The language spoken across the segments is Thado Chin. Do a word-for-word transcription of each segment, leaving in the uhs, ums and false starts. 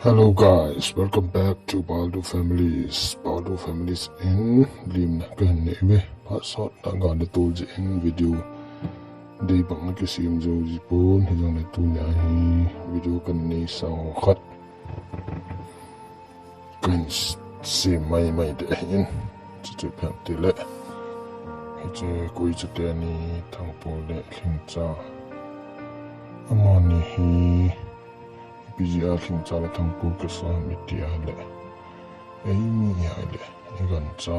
Hello guys, welcome back to Baldo Families. Baldo Families in limna kahin nei ve. Pasal na gani tol je in video dei bang na kisem jou ji pon, hijongle tunia hi video kahin nei sang khat kahin sem mai mai de hin. Chuchu phat tile, hiche koi chu teni Thangpu le Lhingcha. Amani hi P G R Lhingcha le Thangpu kasa mi tia le, eimi hi le, i gancha,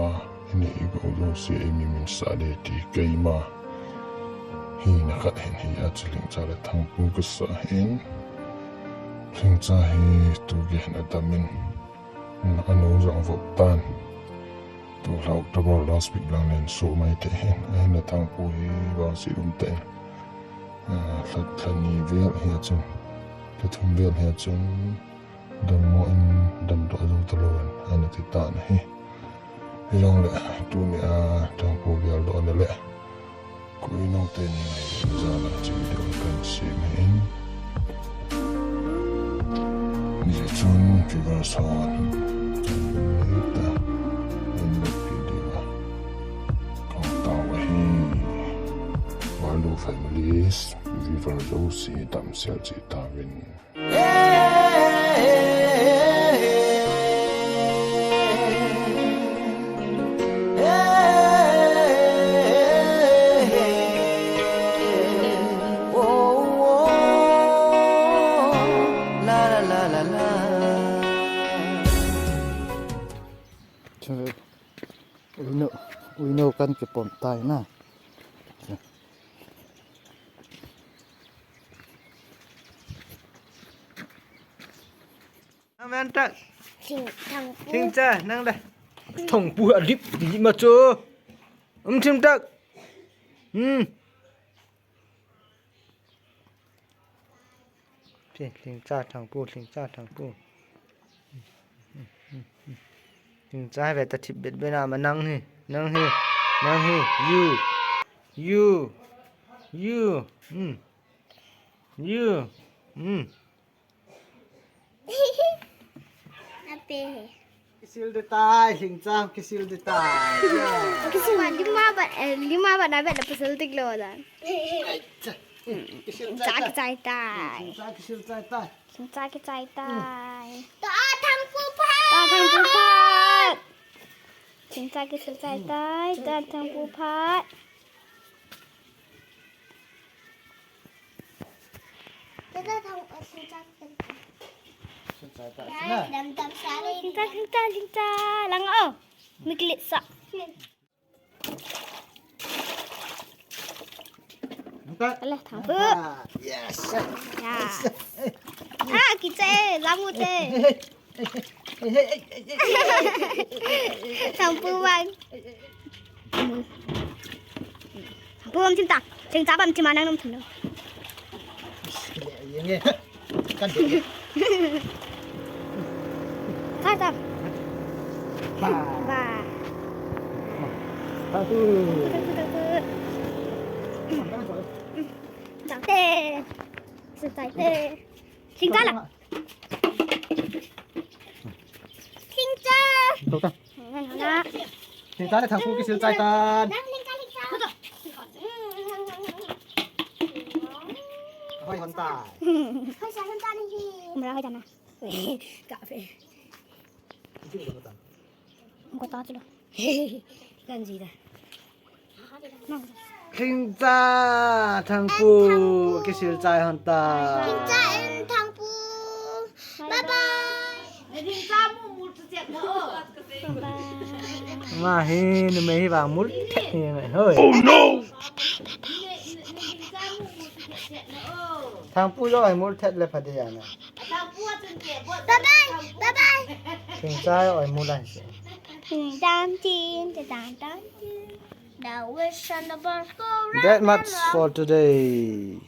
i nei i gou jouse eimi min sa de ti keima hina khat hin hi a chu Lhingcha le Thangpu kasa hin. Lhingcha hi tu gei hin adamin, anu jong avop tan. Tu lhau tabor last week lang len so mai te hin, ahin a Thangpu hi vangset um tah in. Ah, lha, lha ni vel hi a chun, lha thum vel hi a chun, dammo in damdoh jou talou in, ana ti tan ahi. Hijongle, tunia Thangpu geldoh na le, koi nung teni ngai le jana chi video kahin sem hin. Hijeh chun viewers hon, ta, in love video a, kong tao ahi. Baldo Families viewer jouse damsel cheh tauvin. Chun, uino, uino kan kipom tai na. Amen tak. Thing, Thangpu. Lhingcha, nang le. Thangpu alip, lip ma chu. Um thim tak. Hmm. Lhingcha Thangpu, Lhingcha Thangpu. Lhingcha ve ta thip bet bet na ma nang hi, nang hi, nang hi, you, you, you, hmm. You, hmm. Ape. Kisil de tai, Lhingcha, kisil de tai. Kisil. Lima bat, eh, lima bat na bet na pasal tik lo dan. Kisil. Lhingcha kichai tai. Lhingcha kisil chai tai. Lhingcha kichai tai. Ta Thangpu phat. Ta Thangpu phat. Lhingcha kisil chai tai. Ta Thangpu phat. Lhingcha, Lhingcha, Lhingcha, lang o. Miklit sa. Lhingcha. Alah, Thangpu. Yes. Ya. Ah, kicha, lamu te. Thangpu bang. Thangpu bang thim ta. Lhingcha bang thim a nang nung thim nung. Kan. Kha ta. Ba. Ba. Thangpu. Thangpu, Thangpu. Chang te. Su tai te. Lhingcha la. Lhingcha. Tou ta. Lhingcha le Thangpu kisil chai tan. Lhingcha, Lhingcha. Hoi hon tai. Hoi sa hon tai ni hi. Mara hoi tan na. Ka phe. Ko ta chu lo. Kan ji da. Lhingcha, Thangpu, kisil chai hon ta. Lhingcha and Thangpu. Bye bye. Ama hi, numei hi vang mul thet hi ngai hoi. Oh no! Thangpu jong hi mul thet le pha ding a na. Bye bye, bye bye. Lhingcha oi mul a hi se. Ding dang ding, ding dang dang ding. The wish and the birds go round and round. That much for today.